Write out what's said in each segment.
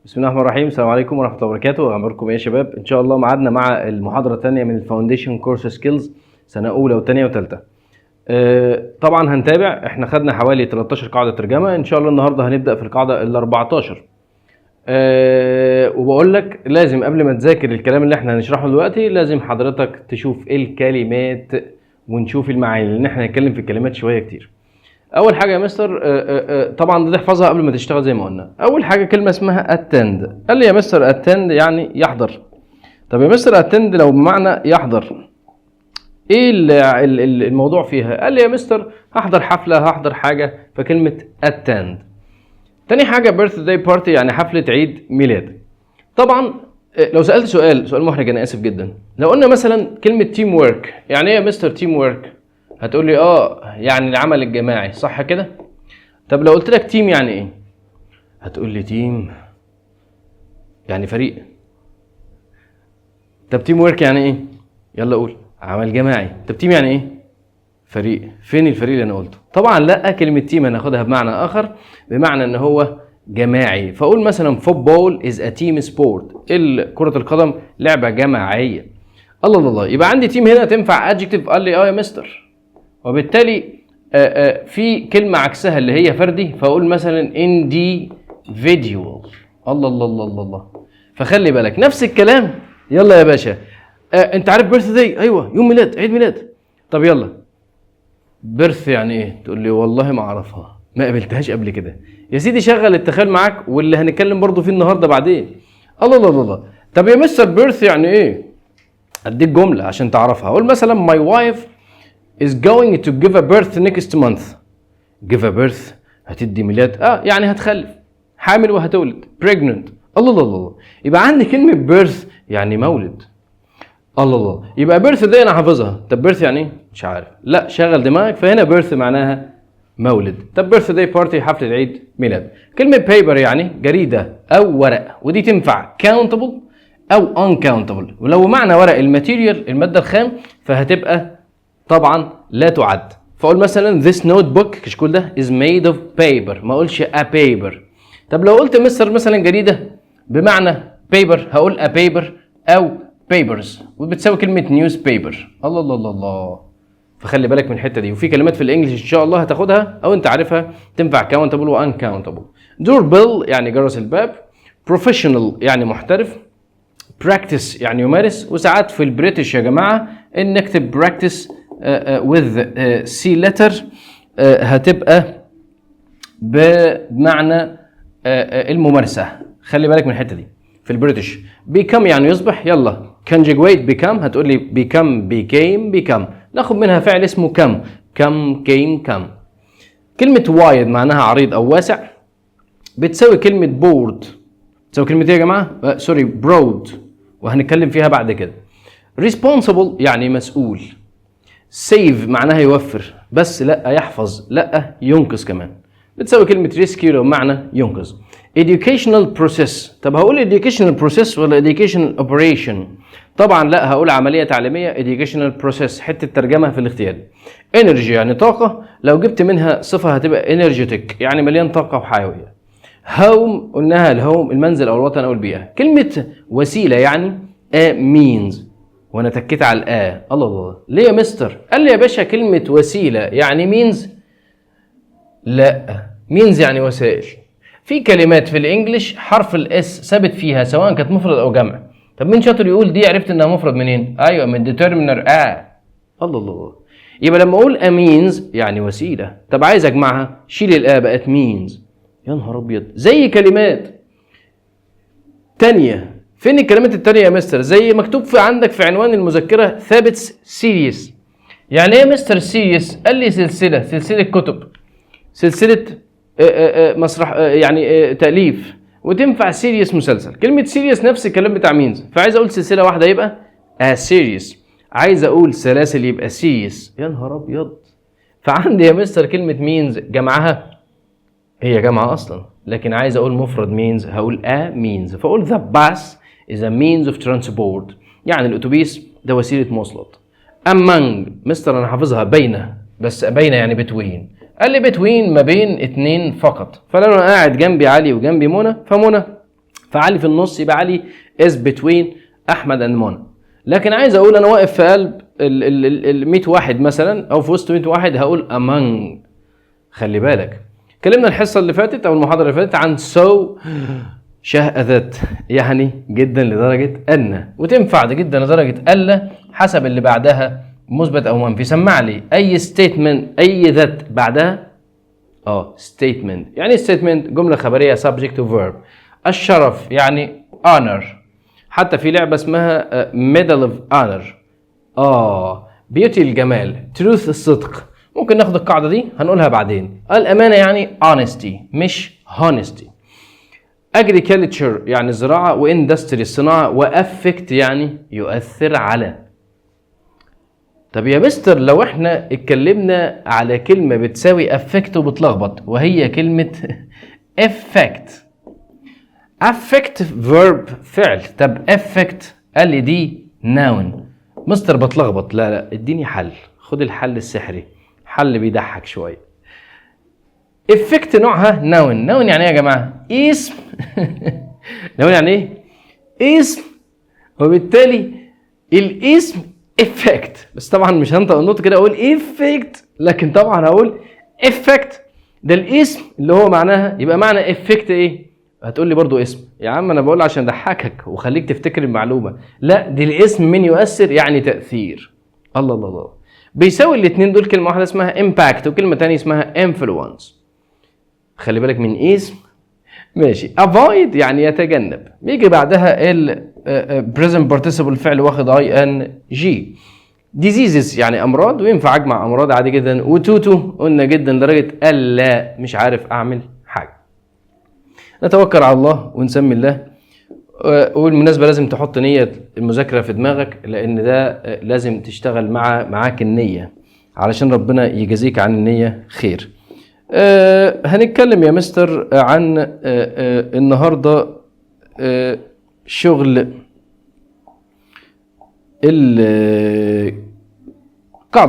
بسم الله الرحمن الرحيم. السلام عليكم ورحمة الله وبركاته. اخباركم ايه يا شباب؟ ان شاء الله ميعادنا مع المحاضرة الثانية من ال foundation course skills، سنة اولى وثانيه وثالثه. طبعا هنتابع، احنا خدنا حوالي 13 قاعدة ترجمه، ان شاء الله النهارده هنبدا في القاعدة ال 14. وبقول لك لازم قبل ما تذاكر الكلام اللي احنا هنشرحه دلوقتي لازم حضرتك تشوف الكلمات ونشوف المعاني، لان احنا هنتكلم في الكلمات شوية كتير. اول حاجة يا مستر، طبعا دي تحفظها قبل ما تشتغل زي ما قلنا. اول حاجة كلمة اسمها attend. قال لي يا مستر attend يعني يحضر. طب يا مستر attend لو بمعنى يحضر، ايه الموضوع فيها؟ قال لي يا مستر هحضر حفله، هحضر حاجه، فكلمه attend. تاني حاجة birthday party يعني حفلة عيد ميلاد. طبعا لو سالت سؤال، سؤال محرج انا اسف جدا، لو قلنا مثلا كلمة teamwork، يعني ايه يا مستر teamwork؟ هتقول لي يعني العمل الجماعي، صح كده؟ طب لو قلت لك team يعني ايه؟ هتقول لي team يعني فريق. طب teamwork يعني ايه؟ يلا قول. عمل جماعي. طب team يعني ايه؟ فريق. فين الفريق اللي انا قلته؟ طبعا لا، كلمة team هناخدها بمعنى اخر، بمعنى ان هو جماعي. فاقول مثلا football is a team sport، كرة القدم لعبة جماعية. الله الله الله، يبقى عندي team هنا تنفع adjective؟ قال لي اه يا مستر. وبالتالي في كلمة عكسها اللي هي فردي، فاقول مثلا individual. الله الله الله الله الله. فخلي بالك نفس الكلام. يلا يا باشا، انت عارف birthday؟ ايوه، يوم ميلاد، عيد ميلاد. طب يلا birth يعني ايه؟ تقول لي والله ما اعرفها، ما قابلتهاش قبل كده. يا سيدي شغل التخيل معاك، واللي هنتكلم برضو فيه النهارده بعدين. الله الله الله الله. طب يا مستر birth يعني ايه؟ اديك جملة عشان تعرفها. اقول مثلا my wife is going to give a birth next month. give a birth هتدي ميلاد، يعني هتخلف، حامل وهتولد، pregnant. الله الله الله، يبقى عندي كلمة birth يعني مولد. الله الله، يبقى birthday انا حافظها. طب birth يعني ايه؟ مش عارف. لا، شغل دماغك. فهنا birth معناها مولد. طب birthday party حفلة عيد ميلاد. كلمة paper يعني جريدة او ورق، ودي تنفع countable او uncountable. ولو معنى ورق ال material المادة الخام فهتبقى طبعا لا تعد. فاقول مثلا this notebook، كشكول ده، is made of paper، ما اقولش a paper. طب لو قلت مستر مثلا جريدة بمعنى paper هقول a paper او papers، وبتساوي كلمة newspaper. الله الله الله الله. فخلي بالك من الحتة دي. وفي كلمات في ال English ان شاء الله هتاخدها او انت عارفها تنفع countable و uncountable. doorbell يعني جرس الباب. professional يعني محترف. practice يعني يمارس. وساعات في ال British يا جماعة ان نكتب practice with C letter هتبقى بمعنى الممارسه. خلي بالك من الحتة دي في ال British. become يعني يصبح. يلا conjugate become، هتقول لي become، became، become. ناخد منها فعل اسمه come، come، came، come. كلمة wide معناها عريض أو واسع، بتساوي كلمة board. تساوي كلمة ايه يا جماعة؟ Sorry، broad، وهنتكلم فيها بعد كده. responsible يعني مسؤول. save معناها يوفر، بس لا يحفظ، لا ينقذ كمان، بتساوي كلمة rescue لو معنى ينقذ. educational process، طب هقول educational process ولا educational operation؟ طبعا لا، هقول عملية تعليمية educational process، حتة ترجمة في الاختيار. energy يعني طاقة، لو جبت منها صفة هتبقى energetic يعني مليان طاقة وحيوية. home قلناها، ال home المنزل او الوطن او البيئة. كلمة وسيلة يعني a means، وانا تكيت على ال a. الله الله، ليه يا مستر؟ قال لي يا باشا كلمة وسيلة يعني means؟ لا، means يعني وسائل. في كلمات في ال English حرف ال s ثابت فيها سواء كانت مفرد او جمع. طب مين شاطر يقول دي عرفت انها مفرد منين؟ ايوه، من determiner a. الله الله الله، يبقى لما اقول a means يعني وسيله. طب عايز اجمعها، شيل ال a، بقت means. يا نهار ابيض، زي كلمات تانية. فين الكلمات التانية يا مستر؟ زي مكتوب في عندك في عنوان المذكرة ثابت series. يعني ايه يا مستر series؟ قال لي سلسلة، سلسلة كتب، سلسلة مسرح، يعني تأليف، وتنفع series مسلسل. كلمة series نفس الكلام بتاع means. فعايز اقول سلسلة واحدة يبقى a series، عايز اقول سلاسل يبقى series. يا نهار ابيض. فعندي يا مستر كلمة means جمعها هي جمع اصلا، لكن عايز اقول مفرد means هقول a means. فاقول the bus is a means of transport، يعني الاتوبيس ده وسيلة مواصلات. among، مستر انا حافظها بين، بس بين يعني between. قال لي between ما بين اتنين فقط. فلو انا قاعد جنبي علي وجنبي منى، فمنى فعلي في النص، يبقى علي is between احمد and منى. لكن عايز اقول انا واقف في قلب ال 100 واحد مثلا او في وسط 100 واحد، هقول among. خلي بالك، اتكلمنا الحصة اللي فاتت او المحاضرة اللي فاتت عن so شهقة that، يعني جدا لدرجة أن، وتنفع ده جدا لدرجة ألا حسب اللي بعدها مثبت أو منفي. سمع لي أي statement، أي that بعدها statement. يعني statement جملة خبرية subject to verb. الشرف يعني honor، حتى في لعبة اسمها medal of honor. beauty الجمال، truth الصدق. ممكن ناخد القاعدة دي، هنقولها بعدين. الأمانة يعني honesty مش honesty. agriculture يعني الزراعة، و industry الصناعة، و affect يعني يؤثر على. طب يا مستر، لو احنا اتكلمنا على كلمة بتساوي affect وبتلخبط، وهي كلمة effect. affect verb فعل، طب effect؟ قال لي دي noun. مستر بتلخبط. لا لا، اديني حل. خد الحل السحري، حل بيضحك شوية. effect نوعها noun. noun يعني ايه يا جماعة؟ اسم. noun يعني ايه؟ اسم. وبالتالي الاسم effect، بس طبعا مش هنطق النطق كده اقول effect، لكن طبعا هقول effect. ده الاسم اللي هو معناها، يبقى معنى effect ايه؟ هتقول لي برضو اسم. يا عم انا بقول عشان اضحكك وخليك تفتكر المعلومه. لا، دي الاسم من يؤثر، يعني تاثير. الله الله الله. بيساوي الاثنين دول كلمة واحدة اسمها impact، وكلمه تانية اسمها influence. خلي بالك من اسم. ماشي. avoid يعني يتجنب، بيجي بعدها ال present participle فعل واخد ing. diseases يعني امراض، وينفع اجمع امراض عادي جدا. و too to قلنا جدا لدرجة الا مش عارف اعمل حاجه. نتوكل على الله ونسمي الله. وبالمناسبة لازم تحط نية المذاكرة في دماغك، لأن ده لازم تشتغل معاك النية علشان ربنا يجازيك عن النية خير. هنتكلم يا مستر عن النهاردة شغل القاعدة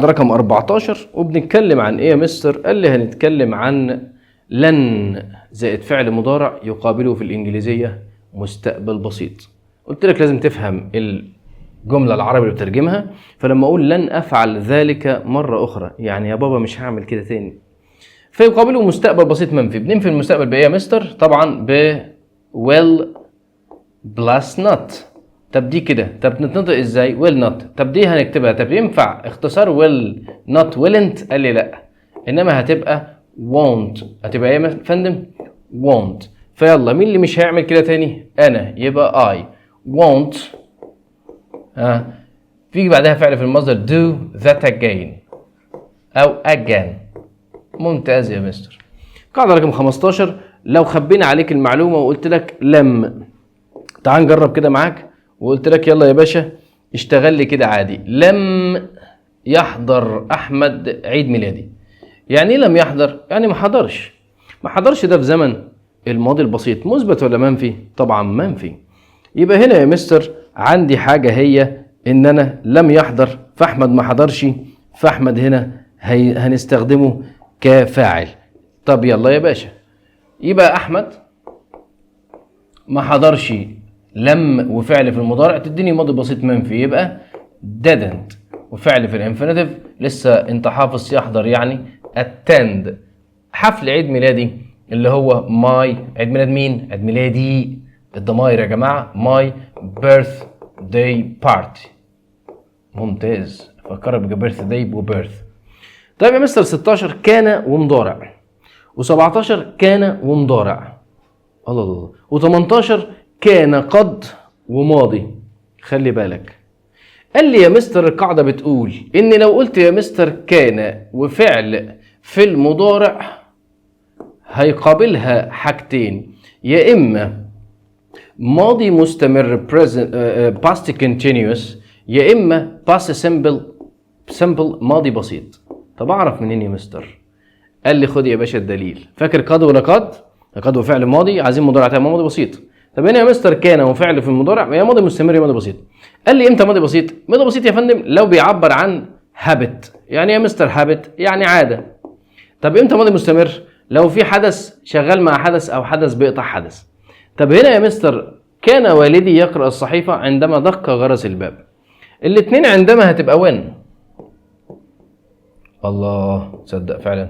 رقم 14. وبنتكلم عن ايه يا مستر؟ قال لي هنتكلم عن لن زائد فعل مضارع يقابله في الإنجليزية مستقبل بسيط. قلت لك لازم تفهم الجملة العربي اللي بترجمها. فلما أقول لن أفعل ذلك مرة أخرى، يعني يا بابا مش هعمل كده تاني، فيقابله مستقبل بسيط منفي. بننفي المستقبل بإيه يا مستر؟ طبعا ب will plus not. طب دي كده، طب نتنطق ازاي؟ will not. طب دي هنكتبها. طب ينفع اختصار will not willn't؟ قال لي لا، انما هتبقى won't. هتبقى ايه يا فندم؟ won't. فيلا، مين اللي مش هيعمل كده تاني؟ انا، يبقى I won't. ها، بيجي بعدها فعل في المصدر do that again او again. ممتاز يا مستر. قاعدة رقم 15، لو خبينا عليك المعلومة وقلت لك لم، تعال نجرب كده معاك، وقلت لك يلا يا باشا اشتغل لي كده عادي: لم يحضر احمد عيد ميلادي. يعني ايه لم يحضر؟ يعني ما حضرش. ما حضرش ده في زمن الماضي البسيط، مثبت ولا منفي؟ طبعا منفي. يبقى هنا يا مستر عندي حاجة هي ان انا لم يحضر، فاحمد ما حضرش، فاحمد هنا هي هنستخدمه كفاعل. طب يلا يا باشا، يبقى احمد ما حضرش، لم وفعل في المضارع تديني ماضي بسيط منفي، يبقى didn't وفعل في ال infinitive. لسه انت حافظ يحضر يعني attend. حفل عيد ميلادي اللي هو my، عيد ميلاد مين؟ عيد ميلادي، الضمائر يا جماعة، my birthday party. ممتاز، فكرك ب birthday و birth. طيب يا مستر، 16 كان ومضارع، و17 كان ومضارع، الله الله، و18 كان قد وماضي. خلي بالك، قال لي يا مستر القاعدة بتقول إن لو قلت يا مستر كان وفعل في المضارع هيقابلها حاجتين: يا إما ماضي مستمر present past continuous، يا إما past simple، simple ماضي بسيط. طب أعرف منين يا مستر؟ قال لي خد يا باشا الدليل. فاكر قد ولقد؟ لقد وفعل ماضي، عايزين مضارع تام، ماضي بسيط. طب هنا يا مستر كان وفعل في المضارع، يا ماضي مستمر يا ماضي بسيط. قال لي امتى ماضي بسيط؟ ماضي بسيط يا فندم لو بيعبر عن habit. يعني ايه يا مستر habit؟ يعني عاده. طب امتى ماضي مستمر؟ لو في حدث شغال مع حدث او حدث بيقطع حدث. طب هنا يا مستر كان والدي يقرأ الصحيفة عندما دق جرس الباب. الاتنين عندما هتبقى when. الله، تصدق فعلا.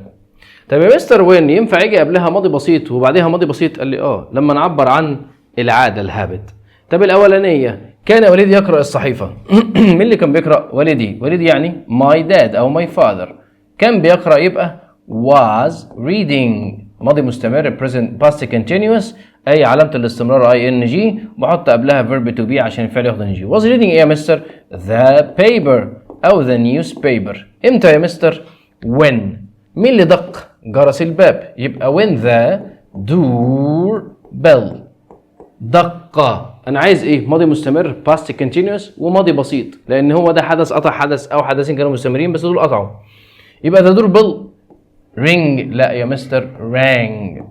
طب يا مستر، when ينفع يجي قبلها ماضي بسيط وبعديها ماضي بسيط؟ قال لي اه، لما نعبر عن العاده، ال habit. طب الاولانيه، كان والدي يقرا الصحيفه، مين اللي كان بيقرا؟ والدي. والدي يعني my dad او my father. كان بيقرا يبقى was reading، ماضي مستمر، present past continuous، اي علامة الاستمرار ing، بحط قبلها verb to be عشان الفعل ياخد ing. was reading ايه يا مستر؟ the paper او the newspaper. امتى يا مستر؟ when. مين اللي دق جرس الباب؟ يبقى when the door bell دق. انا عايز ايه؟ ماضي مستمر past continuous وماضي بسيط، لان هو ده حدث قطع حدث او حدثين كانوا مستمرين بس دول قطعوا. يبقى the door bell ring؟ لا يا مستر، rang.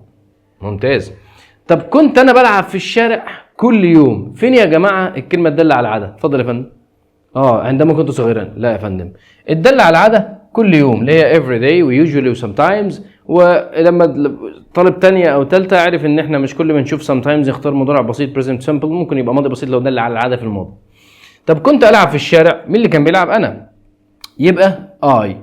ممتاز. طب كنت انا بلعب في الشارع كل يوم. فين يا جماعة الكلمة تدل على العاده؟ اتفضل يا فندم. اه، عندما كنت صغيرا. لا يا فندم، الدل على العادة كل يوم اللي هي every day و usually و sometimes. ولما طالب تانية او تالتة عرف ان احنا مش كل ما نشوف sometimes نختار مضارع بسيط present simple، ممكن يبقى ماضي بسيط لو دل على العادة في الماضي. طب كنت العب في الشارع، مين اللي كان بيلعب؟ انا، يبقى I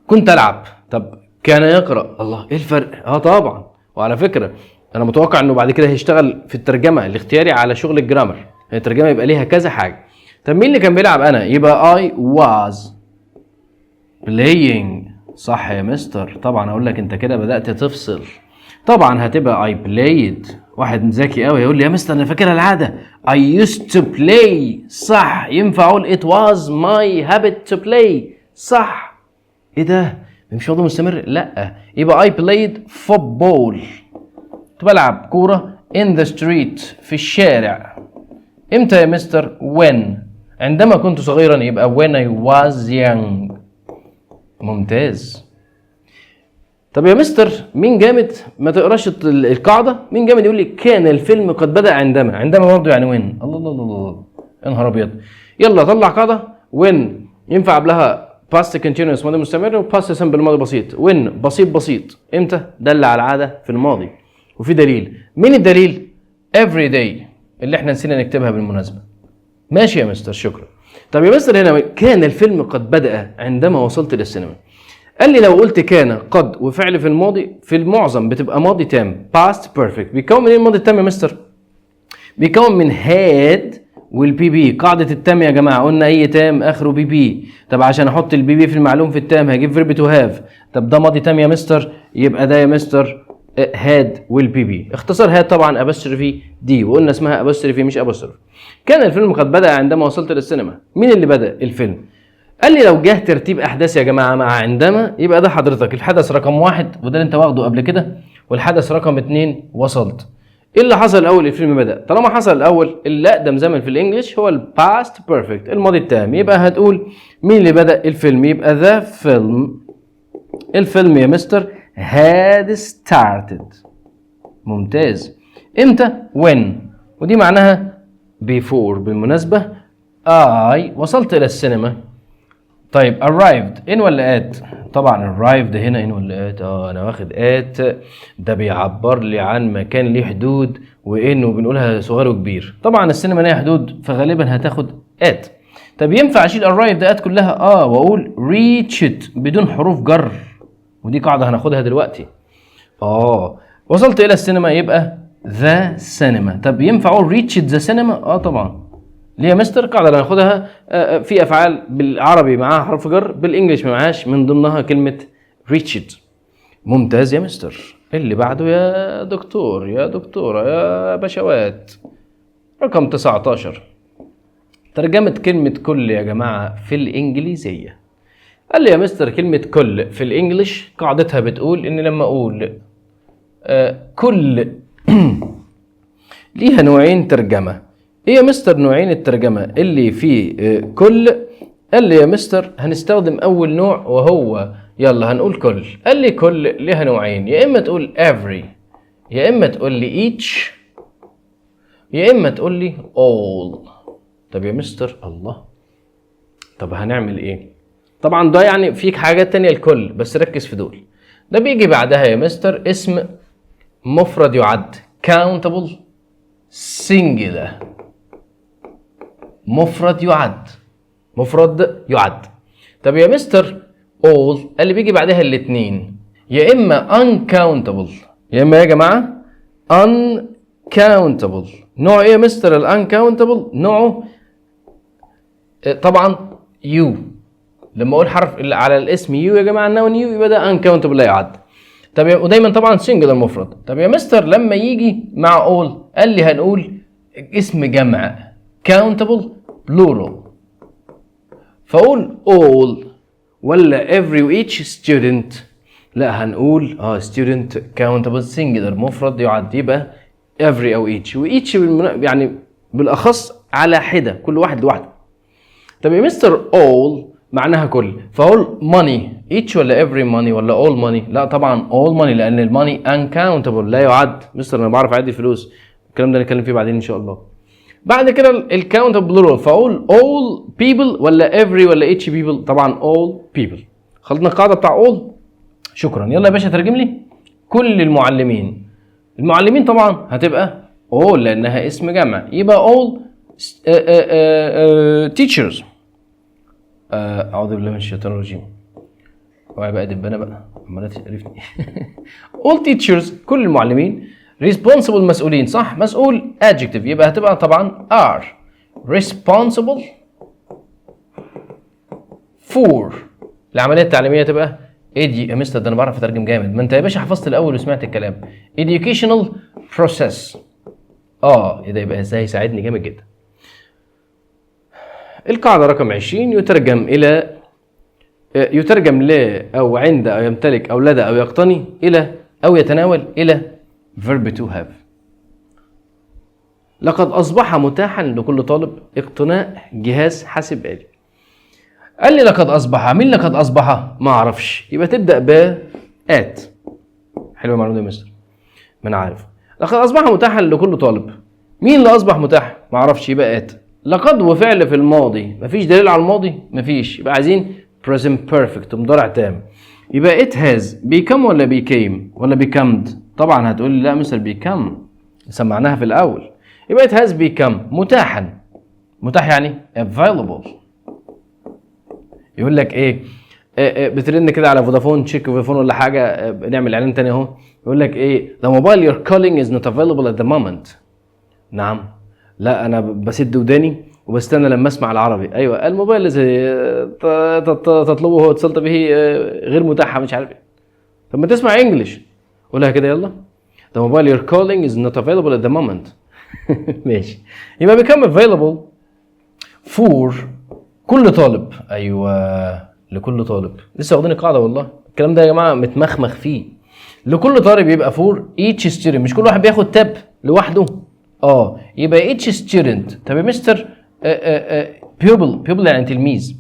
كنت العب. طب كان يقرا، الله، ايه الفرق؟ اه طبعا، وعلى فكرة انا متوقع انه بعد كده هيشتغل في الترجمة الاختياري على شغل ال grammar. الترجمة يبقى ليها كذا حاجه. طب مين اللي كان بيلعب؟ انا، يبقى I was playing. صح يا مستر؟ طبعا اقول لك انت كده بدات تفصل. طبعا هتبقى I played. واحد ذكي قوي يقول لي: يا مستر، انا فاكرها العاده، I used to play. صح، ينفع اقول it was my habit to play؟ صح. ايه ده، مش موضوع مستمر؟ لا، يبقى I played football، كنت بلعب كورة، in the street، في الشارع. امتى يا مستر؟ when. عندما كنت صغيرا، يبقى when I was young. ممتاز. طب يا مستر، مين جامد؟ ما تقراش القاعده. مين جامد يقول لي: كان الفيلم قد بدا عندما. عندما برضه يعني when. الله الله الله الله، يا نهار ابيض! يلا طلع قاعده. when ينفع قبلها past continuous ماضي مستمر و past simple ماضي بسيط. when بسيط بسيط امتى؟ دل على العادة في الماضي. وفي دليل، مين الدليل؟ every day، اللي احنا نسينا نكتبها بالمناسبه. ماشي يا مستر، شكرا. طب يا مستر، هنا كان الفيلم قد بدأ عندما وصلت للسينما. قال لي لو قلت كان قد وفعل في الماضي، في المعظم بتبقى ماضي تام، past perfect. بيكون من ايه الماضي التام يا مستر؟ بيكون من had وال pp. قاعدة التام يا جماعة، قلنا اي تام اخره pp. طب عشان احط ال pp في المعلوم في التام هجيب verb to have. طب ده ماضي تام يا مستر، يبقى ده يا مستر had وال pp، اختصار had طبعا apostrophe d، وقلنا اسمها apostrophe مش apostrophe. كان الفيلم قد بدأ عندما وصلت للسينما. مين اللي بدأ الفيلم؟ قال لي لو جه ترتيب احداث يا جماعة مع عندما، يبقى ده حضرتك الحدث رقم 1، وده اللي انت واخده قبل كده، والحدث رقم 2 وصلت. ايه اللي حصل الاول؟ الفيلم بدا. طالما حصل الاول، اللي اقدم زمن في ال English هو ال past perfect، الماضي التام. يبقى هتقول مين اللي بدا الفيلم؟ يبقى the film، الفيلم يا مستر had started. ممتاز. امتى؟ when، ودي معناها before بالمناسبة. I وصلت إلى السينما. طيب arrived in ولا at؟ طبعا arrived هنا in ولا at؟ اه، انا واخد at، ده بيعبر لي عن مكان ليه حدود، و in وبنقولها صغير وكبير. طبعا السينما ليها حدود، فغالبا هتاخد at. طب ينفع اشيل arrived at كلها؟ اه، واقول reached بدون حروف جر، ودي قاعدة هناخدها دلوقتي. اه، وصلت الى السينما يبقى the cinema. طب ينفع اقول reached the cinema؟ اه طبعا. ليه يا مستر؟ القاعدة اللي هناخدها، في افعال بالعربي معاها حرف جر، بال English ما معهاش، من ضمنها كلمة reached. ممتاز يا مستر. اللي بعده يا دكتور، يا دكتوره، يا بشوات، رقم 19، ترجمة كلمة كل يا جماعة في الإنجليزية. قال لي يا مستر، كلمة كل في ال English قاعدتها بتقول إن لما أقول كل ليها نوعين ترجمة. ايه يا مستر نوعين الترجمة اللي في كل؟ قال لي يا مستر هنستخدم اول نوع وهو، يلا هنقول كل. قال لي كل ليها نوعين، يا اما تقول every، يا اما تقول لي each، يا اما تقول لي all. طب يا مستر، الله، طب هنعمل ايه؟ طبعا ده يعني فيك حاجات تانية الكل، بس ركز في دول. ده بيجي بعدها يا مستر اسم مفرد يعد، countable. singular، مفرد يعد، مفرد يعد. طب يا مستر all اللي بيجي بعدها الاثنين يا اما uncountable، يا اما يا جماعة uncountable. نوع ايه يا مستر ال uncountable؟ نوعه طبعا you. لما اقول حرف اللي على الاسم you يا جماعه، ال noun you، يبقى ده uncountable، لا يعد. طب ودايما طبعا singular مفرد. طب يا مستر لما يجي مع all؟ قال لي هنقول اسم جمع countable plural، فاقول all ولا every و each student؟ لا، هنقول student countable singular، مفرد يعد، يبقى every او each. و each يعني بالاخص على حده، كل واحد لوحده. طب يا مستر all معناها كل، فاقول money each ولا every money ولا all money؟ لا طبعا all money، لان ال money uncountable، لا يعد. مستر انا بعرف اعد الفلوس. الكلام ده نتكلم فيه بعدين ان شاء الله. بعد كده ال countable plural، فاقول all people ولا every ولا each people؟ طبعا all people. خلصنا القاعدة بتاع all، شكرا. يلا يا باشا ترجم لي كل المعلمين. المعلمين طبعا هتبقى all لانها اسم جمع، يبقى all teachers. اعوذ بالله من الشيطان الرجيم، اوعى بقى دبانه بقى عماله تقرفني. all teachers كل المعلمين، responsible مسؤولين، صح؟ مسؤول adjective، يبقى هتبقى طبعا are responsible for. العملية التعليمية تبقى ايه؟ يا مستر ده انا بعرف اترجم جامد. ما انت يا باشا حفظت الاول وسمعت الكلام. educational process. ايه ده؟ يبقى ازاي؟ يساعدني جامد جدا. القاعدة رقم 20: يترجم الى، يترجم ل او عند او يمتلك او لدى او يقتني الى او يتناول الى verb to have. لقد اصبح متاحا لكل طالب اقتناء جهاز حاسب آلي. قال لي لقد اصبح، مين لقد اصبح؟ ما اعرفش، يبقى تبدا ب it. حلوة المعلومة دي يا مستر، ما انا عارف. لقد اصبح متاحا لكل طالب، مين اللي اصبح متاح؟ ما اعرفش، يبقى it. لقد وفعل في الماضي، مفيش دليل على الماضي؟ مفيش، يبقى عايزين present perfect، مضارع تام. يبقى it has become ولا became ولا becomed؟ طبعا هتقول لي لا مستر become، سمعناها في الاول. يبقى it has become متاحا. متاح يعني available. يقول لك ايه؟ بترن كده على فودافون، شركة فودافون ولا حاجه، نعمل اعلان تاني اهو. يقول لك ايه؟ the mobile you're calling is not available at the moment. نعم؟ لا، انا بسد وداني وبستنى لما اسمع العربي. ايوه، الموبايل الذي تطلبه واتصلت به غير متاح، مش عارف ايه. طب ما تسمع English، قولها كده يلا: the mobile you're calling is not available at the moment. ماشي، يبقى become available for كل طالب. ايوه، لكل طالب، لسه واخدين القاعدة والله. الكلام ده يا جماعة متمخمخ فيه. لكل طالب يبقى for each student. مش كل واحد بياخد tab لوحده؟ يبقى each student. طب يا مستر pupil، pupil يعني تلميذ.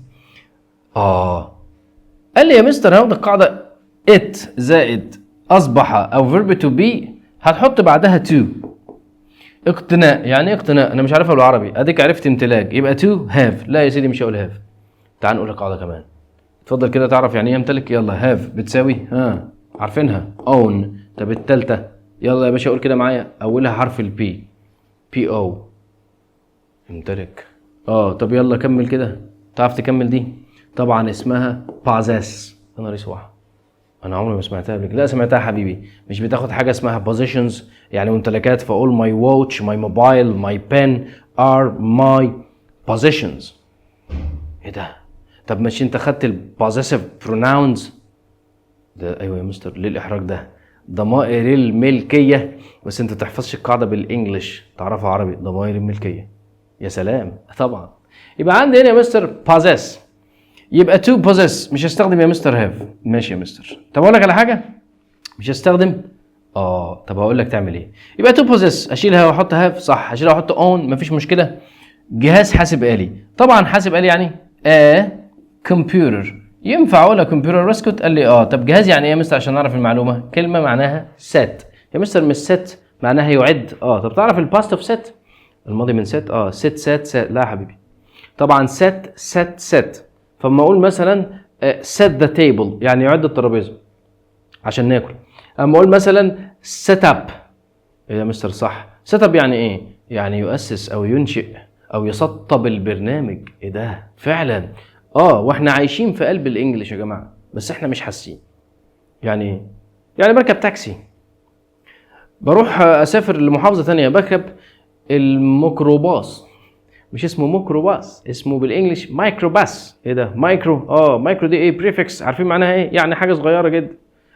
قال لي يا مستر هاخد القاعدة it زائد اصبح او verb to be، هتحط بعدها to. اقتناء يعني ايه اقتناء؟ انا مش عارفها بالعربي. اديك عرفت امتلاك، يبقى to have. لا يا سيدي مش هقول have. تعال نقول القاعدة كمان. اتفضل كده، تعرف يعني ايه يمتلك؟ يلا، have بتساوي ها؟ عارفينها، own. طب التالتة، يلا يا باشا قول كده معايا، اولها حرف ال P، P O، امتلك. طب يلا كمل كده، تعرف تكمل دي؟ طبعا اسمها possess. يا نهار اسود، انا عمري ما سمعتها قبل كده. لا سمعتها حبيبي، مش بتاخد حاجة اسمها possessions يعني ممتلكات؟ فاقول my watch، my mobile، my pen are my possessions. ايه ده؟ طب ماشي، انت خدت ال possessive pronouns ده؟ ايوه يا مستر. ليه الاحراج ده؟ ضمائر الملكيه، بس انت تحفظش القاعدة بال English، تعرفها عربي. ضمائر الملكيه، يا سلام. طبعا يبقى عندي هنا يا مستر possess، يبقى to possess. مش هستخدم يا مستر have. ماشي يا مستر. طب اقول لك على حاجه، مش هستخدم. طب هقول لك تعمل ايه. يبقى to possess اشيلها واحط have، صح؟ اشيلها واحط own، مفيش مشكله. جهاز حاسب آلي، طبعا حاسب آلي يعني a computer. ينفع اقولها كمبيوتر واسكت؟ قال لي اه. طب جهاز يعني ايه يا مستر عشان نعرف المعلومه؟ كلمة معناها set. يا مستر مش set معناها يعد؟ اه. طب تعرف ال past of set؟ الماضي من set؟ Set، sat، sat. لا يا حبيبي، طبعا set، set، set. فما اقول مثلا set the table يعني يعد الترابيزة عشان ناكل. اما اقول مثلا set up. ايه يا مستر؟ صح، set up يعني ايه؟ يعني يؤسس او ينشئ او يسطب البرنامج. ايه ده فعلا؟ واحنا عايشين في قلب ال English يا جماعه، بس احنا مش حاسين. يعني ايه؟ يعني بركب تاكسي، بروح اسافر لمحافظه تانية، بركب الميكروباص. مش اسمه ميكروباص، اسمه بال English microbus. ايه ده مايكرو؟ مايكرو دي ايه؟ prefix، عارفين معناها ايه؟ يعني حاجة صغيرة جدا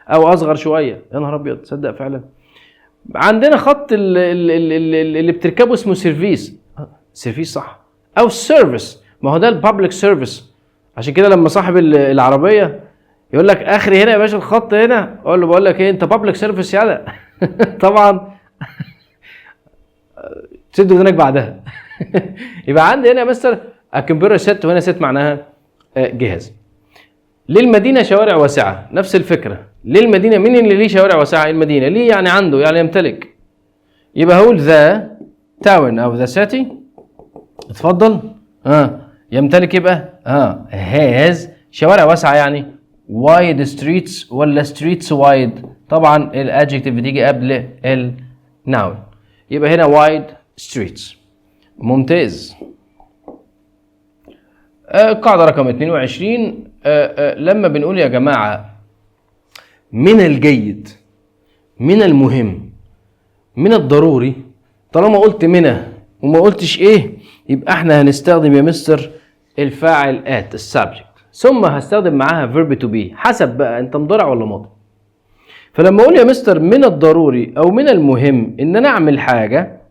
او اصغر شويه. يا نهار ابيض، تصدق فعلا عندنا خط اللي بتركبه اسمه سيرفيس. سيرفيس صح، او service، ما هو ده ال public service. عشان كده لما صاحب العربية يقول لك اخري هنا يا باشا، الخط هنا، اقول له بقول لك ايه، انت public service يالا. طبعا تسد ودنك بعدها. يبقى عندي هنا يا مستر الكمبيوتر set، وهنا set معناها جهاز. للمدينة شوارع واسعه، نفس الفكره. للمدينه، مين اللي ليه شوارع واسعه؟ المدينه. ليه؟ يعني عنده، يعني يمتلك. يبقى هقول the town او the city. اتفضل. يمتلك يبقى has شوارع واسعه، يعني wide streets ولا streets wide؟ طبعا ال adjective بتيجي قبل ال noun، يبقى هنا wide streets. ممتاز. قاعدة رقم 22، لما بنقول يا جماعة من الجيد، من المهم، من الضروري، طالما قلت من وما قلتش ايه، يبقى احنا هنستخدم يا مستر الفاعل it، ال subject، ثم هستخدم معاها verb to be، حسب بقى انت مضارع ولا ماضي. فلما اقول يا مستر من الضروري او من المهم ان انا اعمل حاجه،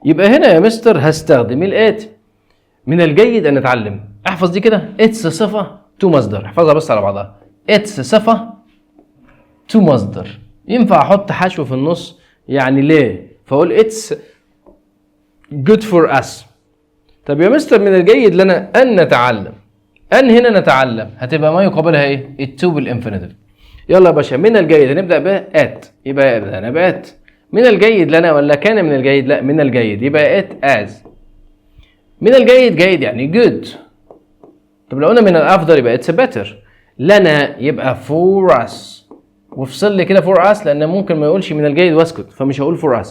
يبقى هنا يا مستر هستخدم الاتي: من الجيد ان نتعلم. احفظ دي كده، it's صفة to مصدر، احفظها بس على بعضها، it's صفة to مصدر. ينفع احط حشو في النص، يعني ليه؟ فاقول it's good for us. طب يا مستر من الجيد لنا ان نتعلم، ان هنا نتعلم هتبقى ما يقابلها ايه؟ ال to بال infinitive. يلا يا باشا، من الجيد هنبدا ب it، يبقى بدأنا ب it. من الجيد لنا ولا كان من الجيد؟ لا، من الجيد يبقى it is. من الجيد، جيد يعني good. طب لو قلنا من الافضل يبقى it's better. لنا يبقى for us، وافصل لي كده for us، لان ممكن ما يقولش من الجيد واسكت، فمش هقول for us.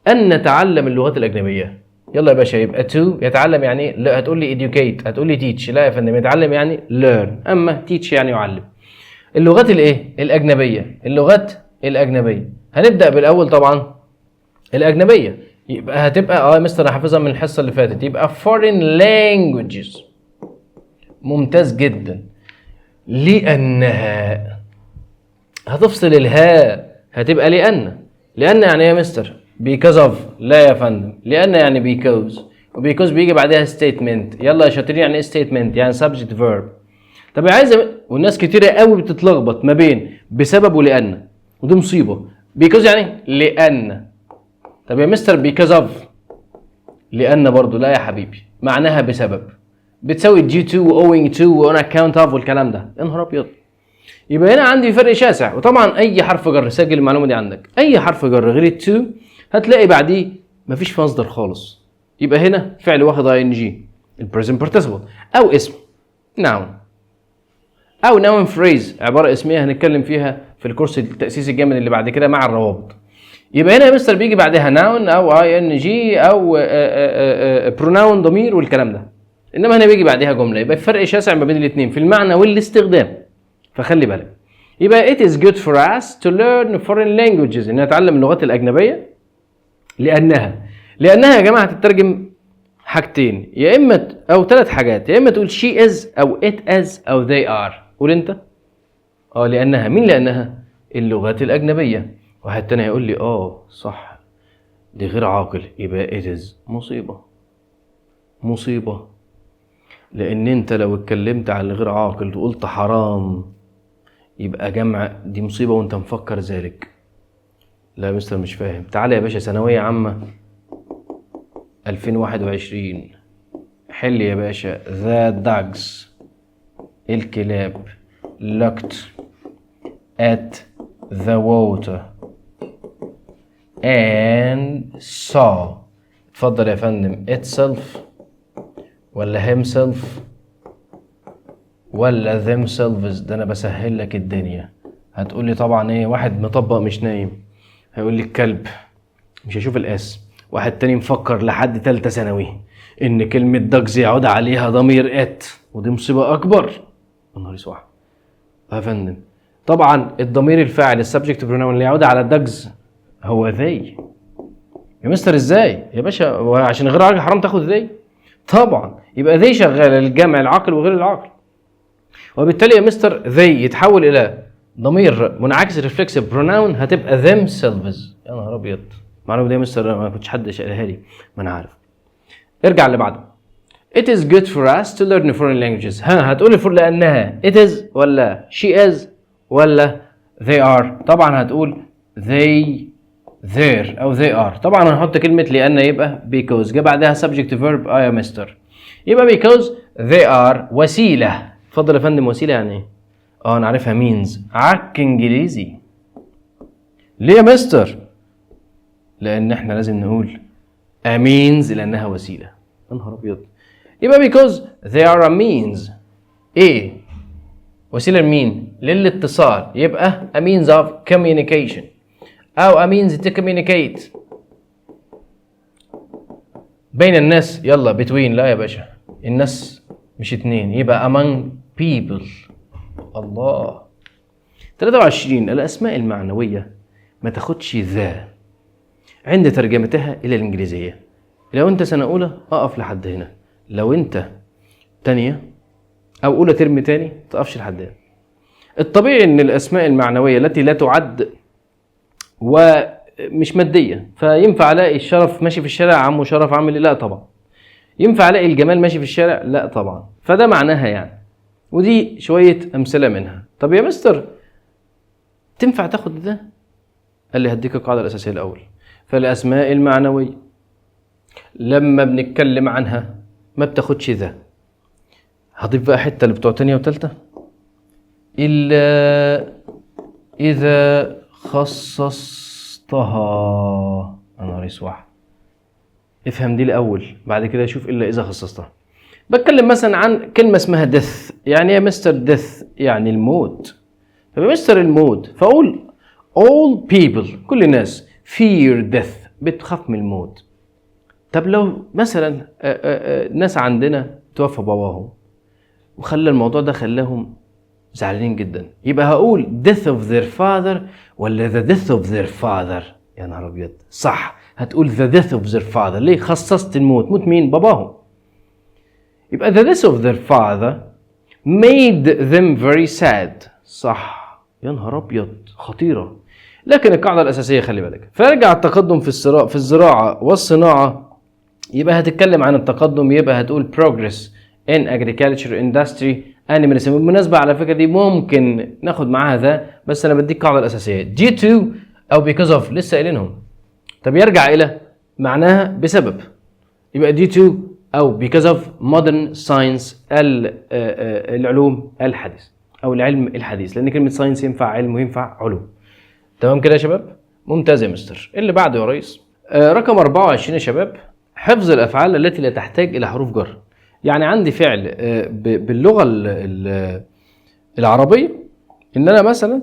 ان نتعلم اللغات الاجنبيه، يلا يا باشا، يبقى to يتعلم يعني، لا هتقول لي educate، هتقول لي teach، لا يا فندم، يتعلم يعني learn، اما teach يعني يعلم. اللغات الايه؟ الاجنبيه. اللغات الاجنبية هنبدا بالاول طبعا الاجنبيه، يبقى هتبقى يا مستر انا حافظها من الحصة اللي فاتت، يبقى foreign languages. ممتاز جدا. لانها، هتفصل الهاء، هتبقى لان. لان يعني ايه يا مستر؟ because of؟ لا يا فندم، لان يعني because، و because بيجي بعدها statement. يلا يا شاطرين، يعني ايه statement؟ يعني subject verb. طب عايز، والناس كتيرة قوي بتتلخبط ما بين بسبب ولان، ودي مصيبة. because يعني لان. طب يا مستر because of لان برضو؟ لا يا حبيبي، معناها بسبب، بتساوي due to و owing to و on account of والكلام ده. يا نهار ابيض، يبقى هنا عندي فرق شاسع. وطبعا اي حرف جر، سجل المعلومة دي عندك، اي حرف جر غير ال to هتلاقي بعديه مفيش مصدر خالص، يبقى هنا فعل واخد ing، ال present participle، او اسم noun او noun phrase، عبارة اسميه هنتكلم فيها في الكورس التاسيسي الجامد اللي بعد كده مع الروابط. يبقى هنا يا مستر بيجي بعدها noun او ing او pronoun ضمير والكلام ده، انما هنا بيجي بعدها جمله. يبقى فرق شاسع ما بين الاثنين في المعنى والاستخدام، فخلي بالك. يبقى it is good for us to learn foreign languages، ان نتعلم اللغات الاجنبيه، لانها. لانها يا جماعة هتترجم حاجتين، يا اما او ثلاث حاجات، يا اما تقول she is او it is او they are. قول انت. لانها مين؟ لانها اللغات الاجنبيه. واحد تاني هيقول لي صح، دي غير عاقل، يبقى it is. مصيبة مصيبه، لان انت لو اتكلمت عن الغير عاقل وقلت حرام يبقى جمع، دي مصيبه، وانت مفكر ذلك. لا يا مستر مش فاهم. تعالى يا باشا، ثانوية عامة 2021، حل يا باشا. the dogs الكلاب looked at the water and saw، اتفضل يا فندم، itself ولا himself ولا themselves؟ ده انا بسهل لك الدنيا. هتقول لي طبعا ايه؟ واحد مطبق مش نايم هيقول لي الكلب، مش هيشوف ال s. واحد تاني مفكر لحد تالتة ثانوي ان كلمة dogs يعود عليها ضمير it، ودي مصيبة اكبر. يا نهار اسود يا فندم. طبعا الضمير الفاعل، ال subject pronoun اللي يعود على dogs هو they. يا مستر ازاي يا باشا؟ هو عشان غير عاقل حرام تاخد they؟ طبعا يبقى they شغالة للجمع العاقل وغير العاقل، وبالتالي يا مستر they يتحول الى ضمير منعكس، reflexive pronoun، هتبقى themselves. يا نهار ابيض، المعلومة دي يا مستر ما كنتش حد قالها لي. ما انا عارف. ارجع اللي بعده. It is good for us to learn foreign languages. ها، هتقولي for لأنها it is ولا she is ولا they are؟ طبعا هتقول they، they're أو they are. طبعا هنحط كلمة لأن، يبقى because جه بعدها subject verb. اه يا مستر، يبقى because they are وسيلة. اتفضل يا فندم، وسيلة يعني ايه؟ اه انا عارفها، means. عك انجليزي. ليه يا مستر؟ لأن احنا لازم نقول a means لأنها وسيلة. يا نهار أبيض، يبقى because they are a means. ايه وسيلة لمين؟ للاتصال، يبقى a means of communication أو a means to communicate. بين الناس، يلا between. لا يا باشا، الناس مش اتنين، يبقى among people. الله. 23، الأسماء المعنوية ما تاخدش the عند ترجمتها إلى الإنجليزية. لو أنت سنة أولى أقف لحد هنا، لو أنت تانية أو أولى ترم تاني تقفش لحد هنا. الطبيعي إن الأسماء المعنوية التي لا تعد ومش مادية، فينفع ألاقي الشرف ماشي في الشارع؟ عمو شرف عامل إيه؟ لا طبعا. ينفع ألاقي الجمال ماشي في الشارع؟ لا طبعا. فده معناها يعني، ودي شوية أمثلة منها. طب يا مستر تنفع تاخد the؟ قال لي هديك القاعدة الأساسية الأول. فالأسماء المعنوية لما بنتكلم عنها ما بتاخدش the. هضيف بقى حتة اللي بتوع تانية وتالتة، إلا إذا خصصتها. يا نهار اسود، افهم دي الأول، بعد كده شوف إلا إذا خصصتها. بتكلم مثلا عن كلمة اسمها death. يعني إيه يا مستر death؟ يعني الموت. طب يا مستر الموت، فأقول all people، كل الناس، fear death، بتخاف من الموت. طب لو مثلا ناس عندنا توفى باباهم وخلى الموضوع ده خلاهم زعلانين جدا، يبقى هقول death of their father ولا the death of their father؟ يا نهار ابيض، صح، هتقول the death of their father. ليه؟ خصصت الموت. موت مين؟ باباهم. يبقى the death of their father made them very sad. صح، يا نهار ابيض، خطيره. لكن القاعدة الاساسيه، خلي بالك، فارجع التقدم في الزراعة والصناعه، يبقى هتتكلم عن التقدم، يبقى هتقول progress in agriculture، industry and medicine. بالمناسبة على فكرة دي ممكن ناخد معاها the، بس انا بديك القاعدة الاساسيه. due to او because of لسه قايلينهم. طب يرجع الى معناها بسبب، يبقى due to او because of modern science، العلوم الحديث او العلم الحديث، لان كلمة science ينفع علم وينفع علوم. تمام كده يا شباب؟ ممتاز يا مستر. اللي بعده يا ريس، رقم 24 يا شباب، حفظ الافعال التي لا تحتاج الى حروف جر. يعني عندي فعل باللغة العربية ان انا مثلا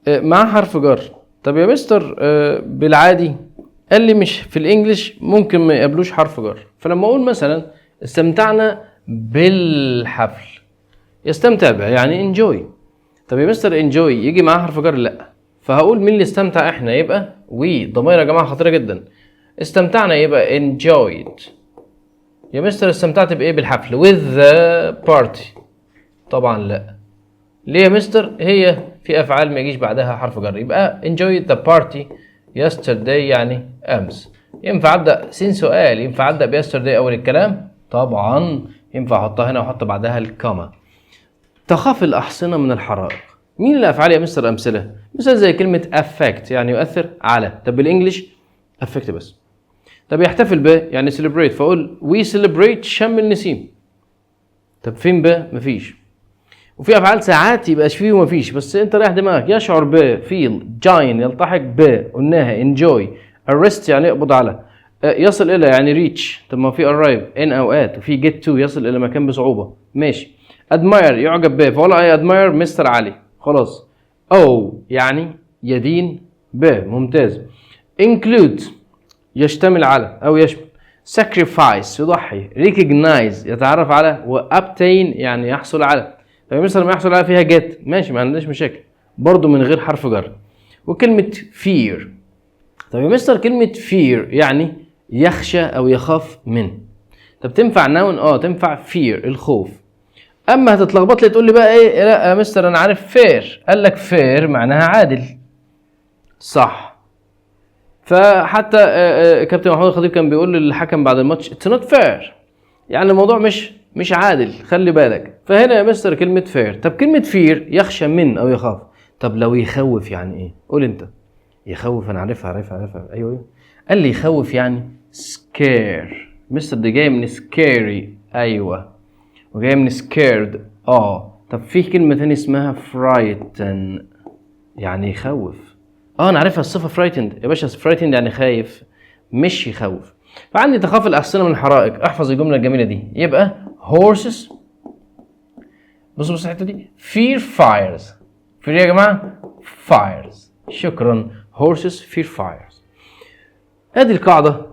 مع حرف جر. طب يا مستر بالعادي؟ قال لي مش في ال English ممكن ما يقابلوش حرف جر. فلما اقول مثلا استمتعنا بالحفل، يستمتع بها يعني enjoy. طب يا مستر enjoy يجي معاه حرف جر؟ لا. فهقول مين اللي استمتع؟ احنا، يبقى we. ضمير يا جماعة خطيرة جدا. استمتعنا يبقى enjoyed. يا مستر استمتعت بايه؟ بالحفل، with the party؟ طبعا لا. ليه يا مستر؟ هي في افعال ما يجيش بعدها حرف جر. يبقى enjoyed the party yesterday يعني امس. ينفع ابدا سين سؤال، ينفع ابدا ب yesterday اول الكلام؟ طبعا ينفع، احطها هنا واحط بعدها ال comma. تخاف الأحصنة من الحرائق. مين الأفعال يا مستر؟ أمثلة مثلا زي كلمة affect يعني يؤثر على. طب بال English affect بس. طب يحتفل ب يعني celebrate، فأقول we celebrate شم النسيم. طب فين ب؟ مفيش. وفي افعال ساعات يبقى فيه ومفيش، بس انت رايح دماغك. يشعر ب feel، join يلتحق ب قلناها enjoy، arrest يعني يقبض على، يصل الى يعني reach. طب ما في arrive in او at، وفي get to يصل الى مكان بصعوبه، ماشي. admire يعجب به، فاقول I admire مستر علي، خلاص. owe يعني يدين ب، ممتاز. include يشتمل على او يشمل sacrifice يضحي، recognize يتعرف على، و obtain يعني يحصل على. طيب مثلا ما يحصل على فيها get، ماشي، ما عندناش مشاكل، برضو من غير حرف جر. وكلمة fear، طيب يا مستر كلمة fear يعني يخشى أو يخاف من. طب تنفع noun؟ اه تنفع، fear الخوف. اما هتتلخبط لي تقول لي بقى ايه؟ لا يا مستر انا عارف fair. قال لك fair معناها عادل، صح؟ فحتى كابتن محمود الخطيب كان بيقول للحكم بعد الماتش it's not fair، يعني الموضوع مش عادل، خلي بالك. فهنا يا مستر كلمة fair. طب كلمة fear يخشى من او يخاف. طب لو يخوف يعني ايه؟ قول انت. يخوف انا عارفها عارفها عارفها، ايوه. قال لي يخوف يعني scare. مستر دي جاي من scary، ايوه، وجاي من scared، اه. طب في كلمة تانية اسمها frighten يعني يخوف. اه انا عارفها الصفة frightened يا باشا، frightened يعني خايف مش يخوف. فعندي تخاف الأحصنة من الحرائق، احفظ الجملة الجميلة دي. يبقى horses، بصوا بصوا الحتة دي، fear fires. fear يا جماعة fires، شكرا. horses fear fires. ادي القاعدة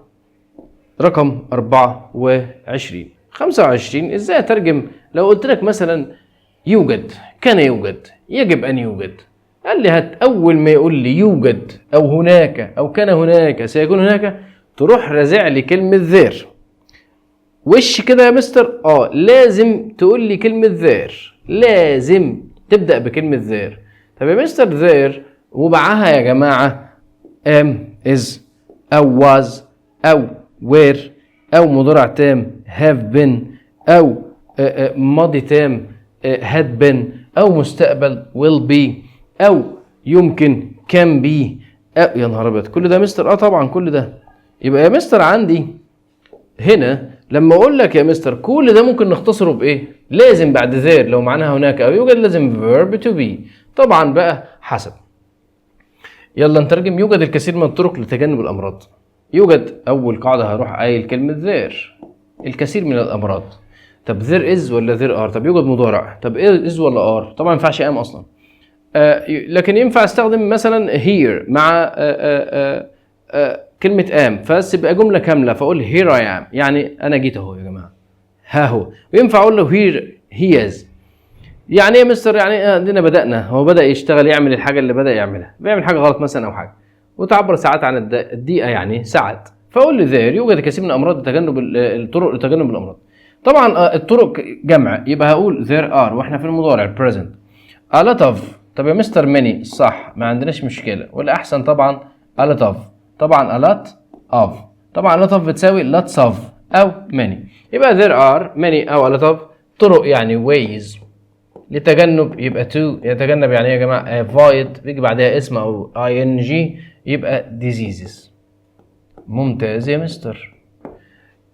رقم 24. 25، ازاي اترجم لو قلت لك مثلا يوجد، كان يوجد، يجب ان يوجد؟ قال لي هات، اول ما يقول لي يوجد او هناك او كان هناك سيكون هناك، تروح رازع لي كلمة there. وش كده يا مستر؟ اه لازم تقول لي كلمة there، لازم تبدأ بكلمة there. طب يا مستر there ومعاها يا جماعة am، is أو was أو were أو مضارع تام have been أو ماضي تام had been أو مستقبل will be أو يمكن can be أو، يا نهار أبيض، كل ده يا مستر؟ اه طبعا كل ده. يبقى يا مستر عندي هنا لما اقول لك يا مستر كل ده ممكن نختصره بايه؟ لازم بعد there لو معناها هناك او يوجد لازم verb to be. طبعا بقى حسب. يلا نترجم. يوجد الكثير من الطرق لتجنب الامراض. يوجد، اول قاعده هروح قايل كلمه there. الكثير من الامراض، طب there is ولا there are؟ طب يوجد مضارع، طب is ولا are؟ طبعا ما ينفعش am اصلا، لكن ينفع استخدم مثلا here مع كلمة am، فبس يبقى جملة كاملة، فأقول here I am، يعني أنا جيت أهو يا جماعة، ها هو. وينفع أقول له here he is. يعني إيه يا مستر؟ يعني عندنا بدأنا، هو بدأ يشتغل، يعمل الحاجة اللي بدأ يعملها، بيعمل حاجة غلط مثلا أو حاجة. وتعبر ساعات عن الدقيقة، يعني ساعات. فأقول لي there يوجد الكثير من الأمراض لتجنب الطرق لتجنب الأمراض. طبعا الطرق جمع، يبقى هقول there are واحنا في المضارع present. a lot of، طب يا مستر many صح، ما عندناش مشكلة، والأحسن طبعا a lot of. طبعا a lot of، طبعا a lot of بتساوي lots of أو many. يبقى there are many أو a lot of طرق يعني ways لتجنب، يبقى to يتجنب يعني إيه يا جماعة؟ avoid، بيجي بعدها اسم أو ing، يبقى diseases. ممتاز يا مستر.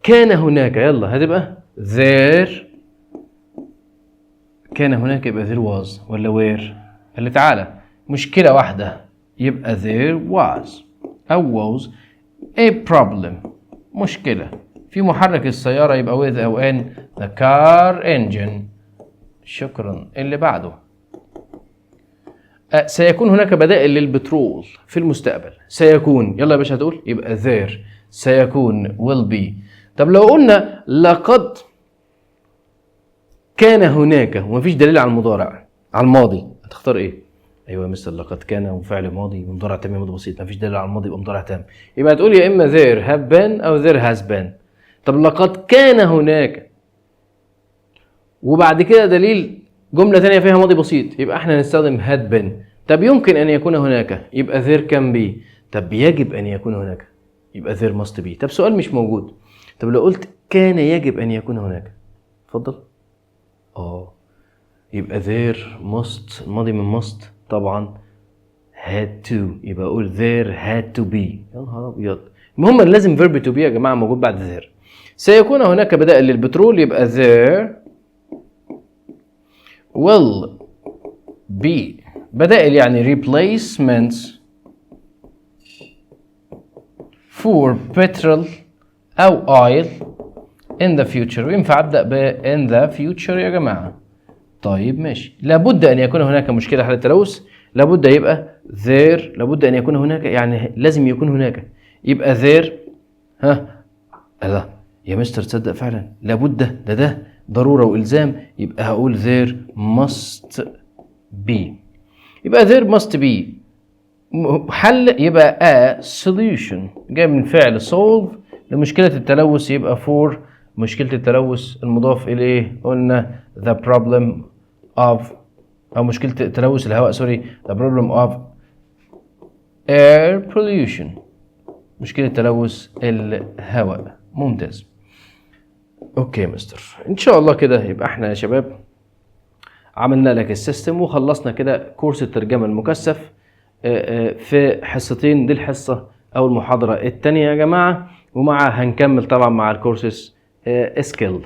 كان هناك، يلا هتبقى there. كان هناك يبقى there was ولا were؟ قال لي تعالى، مشكلة واحدة، يبقى there was أو was a problem مشكلة في محرك السيارة، يبقى with أو in the car engine. شكرا. اللي بعده، سيكون هناك بدائل للبترول في المستقبل. سيكون، يلا يا باشا هتقول يبقى there سيكون will be. طب لو قلنا لقد كان هناك ومفيش دليل على المضارع، على الماضي، هتختار ايه؟ ايوه يا مستر لقد كان وفعل ماضي، مضارع تام، ماضي بسيط، مفيش دليل على الماضي، يبقى مضارع تام، يبقى تقول يا اما there have been او there has been. طب لقد كان هناك وبعد كده دليل جملة تانية فيها ماضي بسيط، يبقى احنا نستخدم had been. طب يمكن ان يكون هناك، يبقى there can be. طب يجب ان يكون هناك، يبقى there must be. طب سؤال مش موجود، طب لو قلت كان يجب ان يكون هناك؟ اتفضل. اه يبقى there must، الماضي من must طبعا had to، يبقى اقول there had to be. يا نهار ابيض. المهم لازم verb to be يا جماعه موجود بعد there. سيكون هناك بدائل للبترول، يبقى there will be بدائل يعني replacements for petrol أو oil in the future. وينفع أبدأ ب in the future يا جماعة. طيب ماشي. لابد أن يكون هناك مشكلة حل التلوث، لابد يبقى there. لابد أن يكون هناك يعني لازم يكون هناك، يبقى there ها، لا يا مستر، تصدق فعلا لابد، ده ضرورة والزام، يبقى هقول there must be. يبقى there must be حل، يبقى a solution جاي من فعل solve لمشكلة التلوث، يبقى for مشكلة التلوث المضاف إليه، قلنا the problem of أو مشكلة تلوث الهواء، sorry، the problem of air pollution، مشكلة تلوث الهواء. ممتاز، okay يا مستر، ان شاء الله كده يبقى احنا يا شباب عملنا لك ال system وخلصنا كده كورس الترجمة المكثف في حصتين. دي الحصة او المحاضرة التانية يا جماعة، ومع هنكمل طبعا مع ال courses skill.